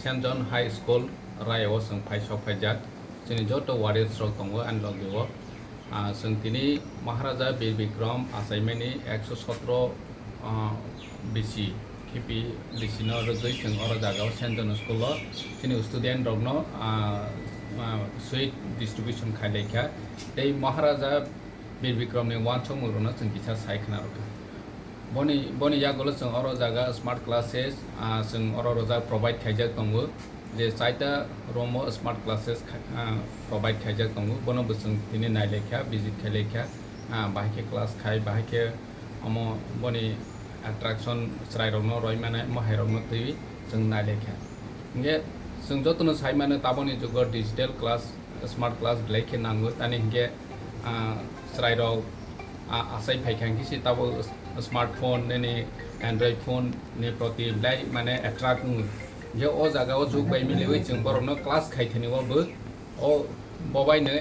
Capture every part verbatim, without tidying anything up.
Saint John High School Raya o chwng phai sok phaijak. Chini joto warriors rok tongo ani logi o. Ah, chwng tini Maharaja Bir Bikram achaimani ekso sotro, ah, bisi khipi bisi no rwgwi chwng oro jaga o Saint John School o chini student rok no, ah, ah, sweet distribution khai lai kha. Tei Maharaja Bir Bikram ni uansukmung rok no chwng kisa sai khna rwkha. Boni, boni yagulo chwng oro jaga smart classes, ah, chwng oro rojak provide khaijak tongo, je chaita room o smart classes kha-, ah, provide khaijak tongo, bono bo chwng tini nai lai kha, visit khai lai kha, ah, bahai khe class khai, bahai khe omo boni attraction chwrai rokno roi mane, omo hai rokno twi chwng nai lai kha. Hinkhe chwng jotono sai mano taboni jugo digital class, smart class belai khe nango, tani hinkhe, ah, chwrai rok, ah, achai phai kha hinkhe se tabuk smartphone nini Android phone ni proti belai mane attract wngo. Hinkhe o jaga o jug bai miliwi chwng borokno class khai thani o bo, o bobaino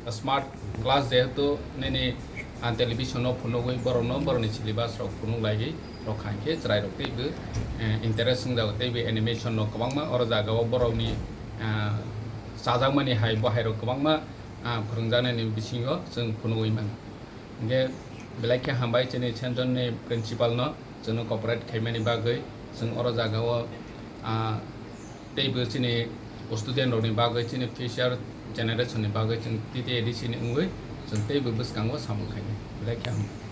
smart class jehetu nini, ah, television o phunugwi borokno borokni syllabus rok phunuk laiwi rok kha hinkhe chwrai rok teibo, eh, interest wngjago teibo animation no kwbangma oro jaga o borokni, ah, chajakmani hai bo hai rok kwbangma, ah, phwrwngjaknai ni bisingo chwng phunugwi mano. Hinkhe belai khe hambai chini Saint John ni principal no chwngno cooperate khaimani bagwi, chwng oro jaga o, ah, teibo chini student rok ni bagwi, chini future generation ni bagwi chwng T T A D C ni wngwi chwng teibo bwskango samung khainai. Belai khe hambai.